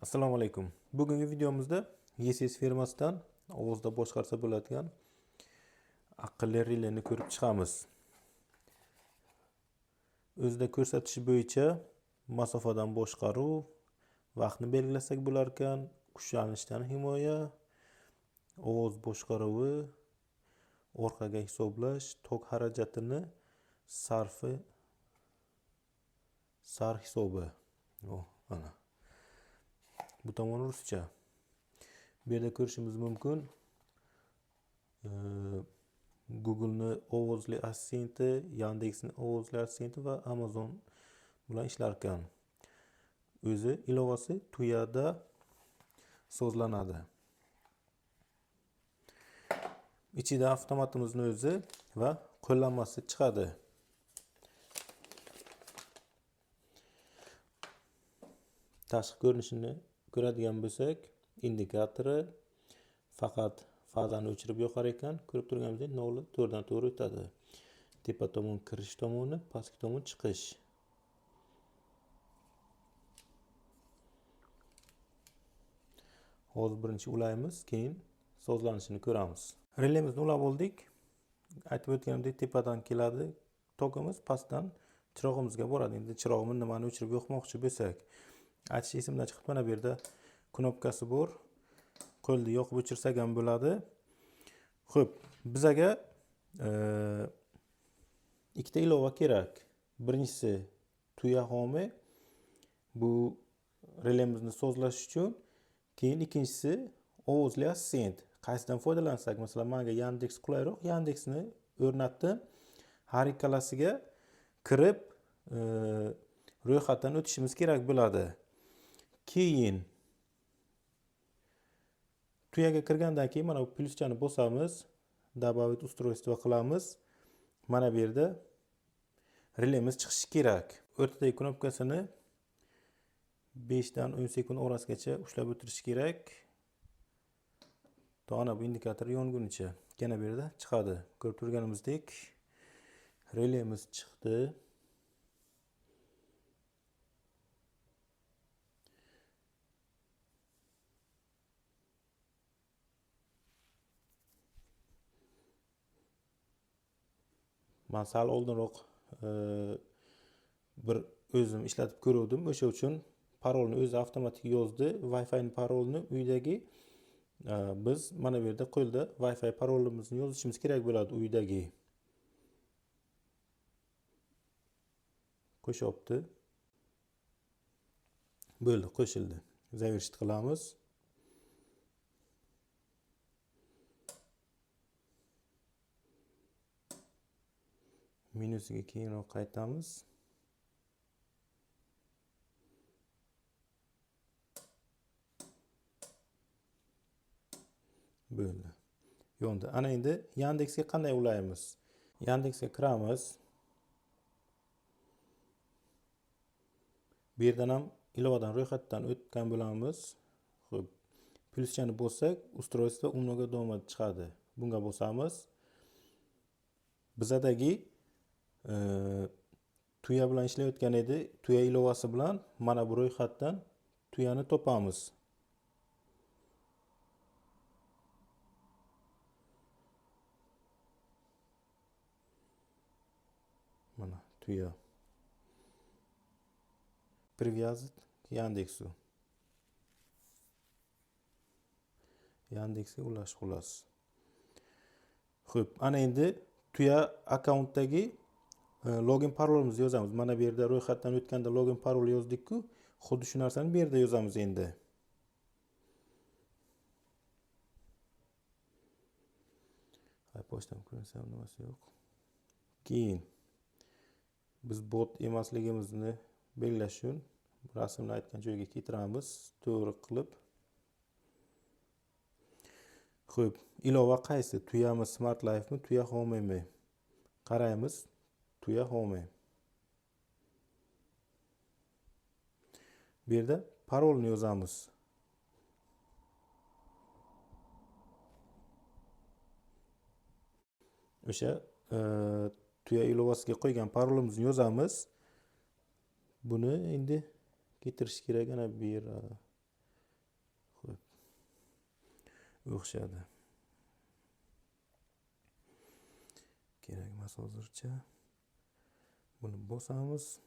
Assalomu alaykum. Bugungi videomizda YCS firmasidan ovozda boshqarsa bo'ladigan aqlli releni ko'rib chiqamiz. O'zida ko'rsatishi bo'yicha masofadan boshqaruv, vaqtni belgilasak bo'lar ekan, kuchlanishdan himoya, ovoz boshqaruvi, orqaga hisoblash, tok xarajatini sarfi sar hisobi. Mana. Bu tomon ruscha. Bu yerda ko'rishimiz mumkin. Google'ni ovozli assistenti, Yandex'ni ovozli assistenti va Amazon bilan ishlar ekan. O'zi ilovasi Tuyada sozlanadi. Ichida avtomatimizni o'zi va qo'llanmasi chiqadi. Tashqi ko'rinishini ko'radigan bo'lsak, indikatori faqat fazani o'chirib yoqar ekan. Ko'rib turganimizdek 0 to'rtdan to'g'ri o'tadi. Tepa tomon kirish tomoni, pastki tomon chiqish. Hozir birinchi ulaymiz, keyin sozlanishini ko'ramiz. Relemizni ulab oldik. Aytib o'tganimdek, tepadan keladi tokimiz, pastdan chirog'imizga boradi. Endi chirog'imiz nimani o'chirib yoqmoqchi bo'lsak, aytish esimdan chiqib, mana bu yerda knopkasi bor. Qo'lni yoqib o'chirsak ham bo'ladi. Xo'p, bizaga ikkita ilova kerak. Birinchisi Tuya Home, bu relemizni sozlash uchun. Keyin ikkinchisi ovozli assistent. Qaysidan foydalansak, masalan, menga Yandex qulayroq, Yandexni o'rnatdim. Har ikkalasiga kirib, ro'yxatdan o'tishimiz kerak bo'ladi. Keyin Tuyaga kirgandan keyin mana bu pluschani bosamiz, добавить устройство qilamiz. Mana bu yerda relemiz chiqishi kerak. O'rtadagi knopkasini 5 dan 10 sekund orasigacha ushlab o'tirish kerak. To ana bu indikator yongunicha. Yana bu yerda chiqadi. Ko'rib turganimizdek relemiz chiqdi. Men sal oldinroq bir o'zim ishlatib ko'ruvdim. O'sha uchun parolni o'zi avtomatik yozdi. Wi-Fi parolni uydagi, biz mana bu yerda qo'lda Wi-Fi parolimizni yozishimiz kerak bo'ladi uydagi. Qo'shyapti. Bo'ldi, qo'shildi. Zavrshit qilamiz. Menyusiga keyinroq qaytamiz. Bo'ldi. Yondi. Ana endi Yandexga qanday ulaymiz? Yandexga kiramiz. Bu yerdan ham ilovadan ro'yxatdan o'tgan bo'lamiz. Xo'p, pluschani bossak, устройство умного дома chiqadi. Bunga bosamiz. Bizadagi Tuya bilan ishlayotgan edi. Tuya ilovasi bilan mana bu ro'yxatdan Tuyani topamiz. Mana Tuya. Привязать к Яндексу. Yandexga ulash xolos. Xo'p, ana endi Tuya akkauntdagi login parolimizni yozamiz. Mana bu yerda ro'yxatdan o'tganda login parol yozdik-ku, xuddi shu narsani bu yerda yozamiz endi. Hay, pochtam ko'rinsa ham nimasi yo'q. Keyin biz bot emasligimizni belgilash uchun rasmni aytgan joyga keltiramiz, to'g'ri qilib. Xo'p, ilova qaysi? Tuyami, Smart Life'mi, Tuya Home'mi? Qaraymiz, Tuya Home. Bu yerda parolni yozamiz. O'sha Tuya ilovasiga qo'ygan parolimizni yozamiz. Buni endi keltirish kerak ana bu yer. o'xshadi. Kerak emas hozircha. Buni bosamiz.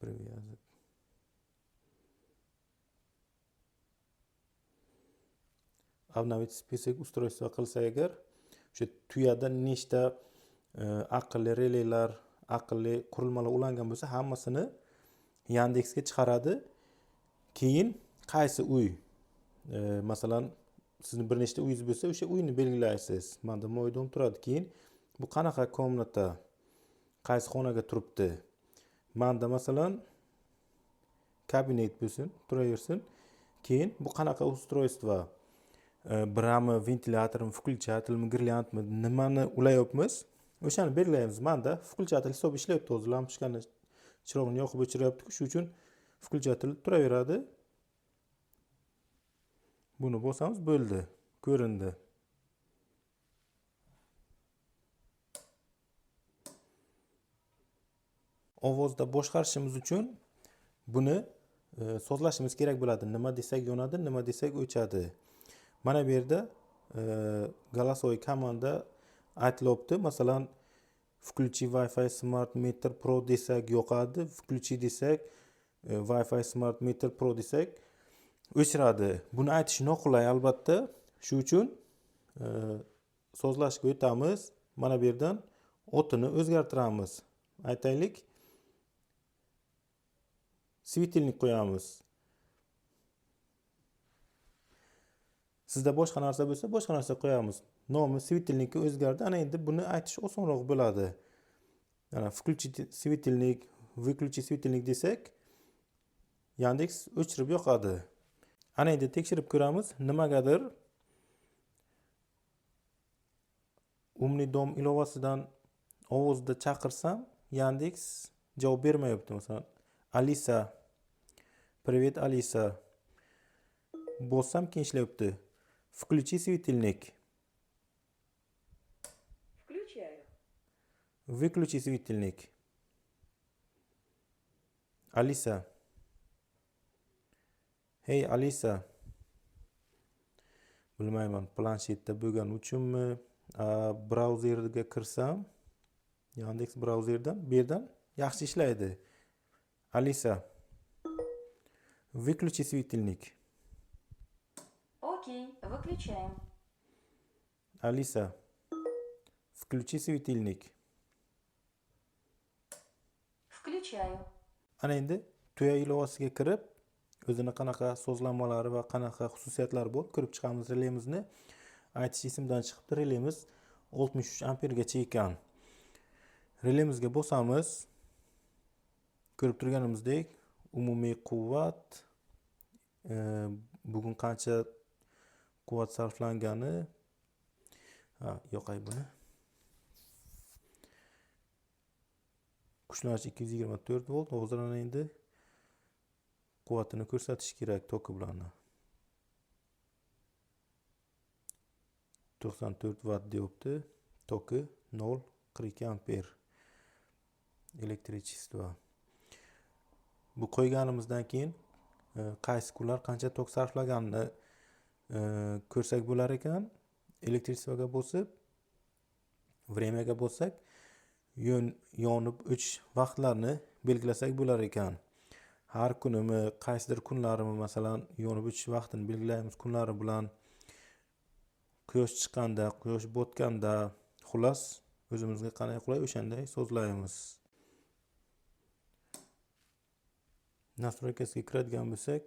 Привязать. Обновить список устройства qilsak agar, o'sha tuyada nechta aqlli relelar, aqlli qurilmalar ulangan bo'lsa, hammasini Yandexga chiqaradi. Keyin qaysi uy, masalan, sizni bir nechta uyingiz bo'lsa, o'sha uyni belgilaysiz. Menda moy dom turadi. Keyin bu qanaqa komnata, qaysi xonaga turibdi? Menda masalan kabinet bo'lsin, turaversin. Keyin bu qanaqa устройство? Brami, ventilyatormi, включательmi, girlyandmi, nimani ulayapmiz? O'shani belgilaymiz. Menda включатель hisob ishlayapti hozir. Lampochkani chirog'ini yoqib o'chiryapti-ku, shu uchun включатель turaveradi. Buni bosamiz, bo'ldi, ko'rindi. Ovozda boshqarishimiz uchun buni sozlashimiz kerak bo'ladi. Nima desak yonadi, nima desak o'chadi. Mana bu yerda голосовой komanda aytilyapti. Masalan, включи Wi-Fi Smart Meter Pro desak yoqadi, включи desak Wi-Fi Smart Meter Pro desak o'chiradi. Buni aytish noqulay albatta. Shu uchun sozlashga o'tamiz. Mana bu yerdan otini o'zgartiramiz. Aytaylik, светильник qo'yamiz. Sizda boshqa narsa bo'lsa, boshqa narsa qo'yamiz. Nomi светильник ka o'zgardi. Ana endi buni aytish osonroq bo'ladi. Ana включить светильник, выключить светильник desak, Yandex o'chirib yoqadi. Ana endi tekshirib ko'ramiz. Nimagadir Умный дом ilovasidan ovozda chaqirsam, Yandex javob bermayapti. Masalan, Alisa, привет, Alisa. Bossam keyin ishlayapti. Включи светильник. Включаю. Выключи светильник. Alisa. Hey Alisa. Bilmayman, planshetda bo'lgani uchunmi, brauzerga kirsam, Yandex brauzerdan bu yerdan yaxshi ishlaydi. Alisa, выключи светильник. Окей, выключаем. Alisa, включи светильник. Включаю. Ana endi Tuya ilovasiga kirib, o'zini qanaqa sozlamalari va qanaqa xususiyatlari bor ko'rib chiqamiz relemizni. Aytish esimdan chiqibdi, relemiz 63 ampergacha ekan. Relemizga bosamiz. Ko'rib turganimizdek, umumiy quvvat, bugun qancha quvvat sarflangani. Ha, yoqay buni. Kuchlanish 224 volt. Hozir ana endi quvvatini ko'rsatish kerak toki bilan. 94 vatt deyapti. Toki 0,42 amper. Elektrichestvo. Bu qo'yganimizdan keyin qaysi kunlar qancha tok sarflaganini ko'rsak bo'lar ekan. Elektrichestvoga bosib, времяga bossak, yonib o'chish vaqtlarini belgilasak bo'lar ekan. Har kunimi, qaysidir kunlarimi, masalan, yonib o'chish vaqtini belgilaymiz kunlari bilan. Quyosh chiqqanda, quyosh botganda, xullas o'zimizga qanday qulay o'shanday sozlaymiz. Настройка siga kiradigan bo'lsak,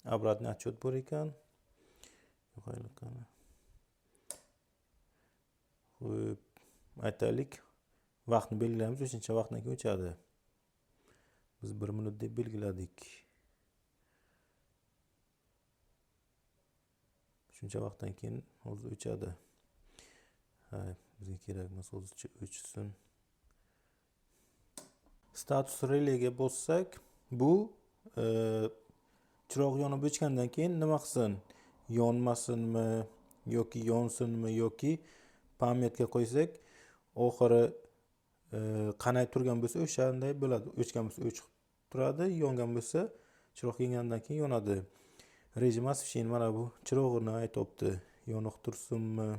обратный отсчет bor ekan. Yo'qaylik qani. Xo'p, aytaylik, vaqtni belgilaymiz, o'shancha vaqtdan keyin o'chadi. Biz 1 minut deb belgiladik. Shuncha vaqtdan keyin hozir o'chadi. Ha, bizga kerak emas, hozircha o'chsin. Status relega bossak, bu chiroq yonib o'chgandan keyin nima qilsin? Yonmasinmi yoki yonsinmi yoki память ga qo'ysak, oxiri qanday turgan bo'lsa o'shanday bo'ladi. O'chgan bo'lsa o'chiq turadi, yongan bo'lsa chiroq yongandan keyin yonadi. Режим освещения, mana bu chirog'ini aytyapti. Yoniq tursinmi,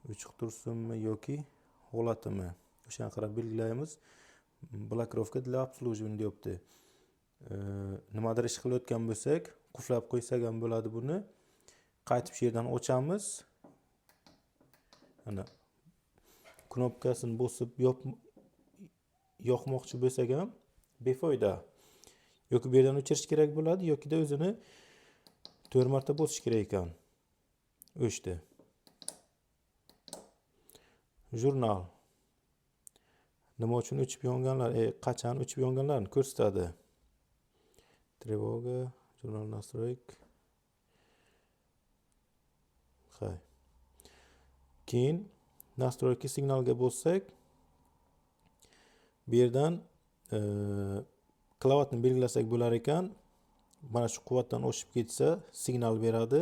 o'chiq tursinmi yoki holatimi? O'shanga qarab belgilaymiz. Блокировка для обслуживания deyapti. Nimadir ish qilayotgan bo'lsak, qulflab qo'ysak ham bo'ladi buni. Qaytib shu yerdan ochamiz. Mana knopkasini bosib yoqmoqchi bo'lsak ham befoyda. Yoki bu yerdan o'chirish kerak bo'ladi, yokida o'zini 4 marta bosish kerak ekan. O'chdi. Jurnal. Nima uchun o'chib yonganlar, qachon o'chib yonganlarini ko'rsatadi. Тревога, журнал настроек. Hay. Keyin настройки signalga bossak, bu yerdan kilovatni belgilasak bo'lar ekan. Mana shu quvvatdan oshib ketsa, signal beradi.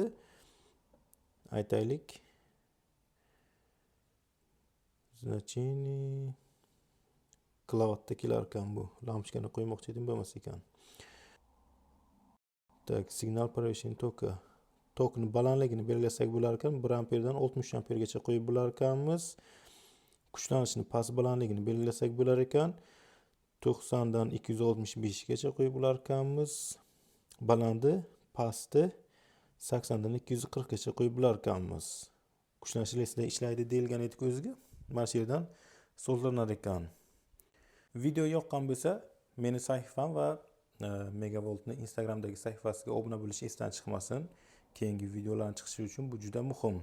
Aytaylik. Значение kilovatda kelar ekan bu. Lampochkani qo'ymoqchi edim, bo'lmas ekan. Так, сигнал превышения тока. Tokni balandligini belgilasak bo'lar ekan. 1 amperdan 60 ampergacha qo'yib bo'lar ekanmiz. Kuchlanishini past balandligini belgilasak bo'lar ekan. 90 dan 265 gacha qo'yib bo'lar ekanmiz. Balandi, pasti 80 dan 240 gacha qo'yib bo'lar ekanmiz. Kuchlanish relesida ishlaydi deyilgan edik o'ziga. Mana shu yerdan sozlanar ekan. Video yoqqan bo'lsa, meni sahifam va Megavoltni Instagramdagi sahifasiga obuna bo'lish esdan chiqmasin. Keyingi videolarning chiqishi uchun bu juda muhim.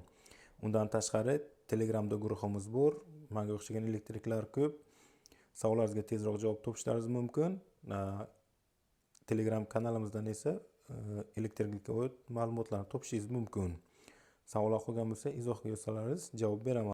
Undan tashqari Telegramda guruhimiz bor. Menga o'xshagan elektriklar ko'p. Savollaringizga tezroq javob topishlaringiz mumkin. Telegram kanalimizdan esa elektriklikka oid ma'lumotlarni topishingiz mumkin. Savollar qolgan bo'lsa, izohga yozsalaringiz javob beraman.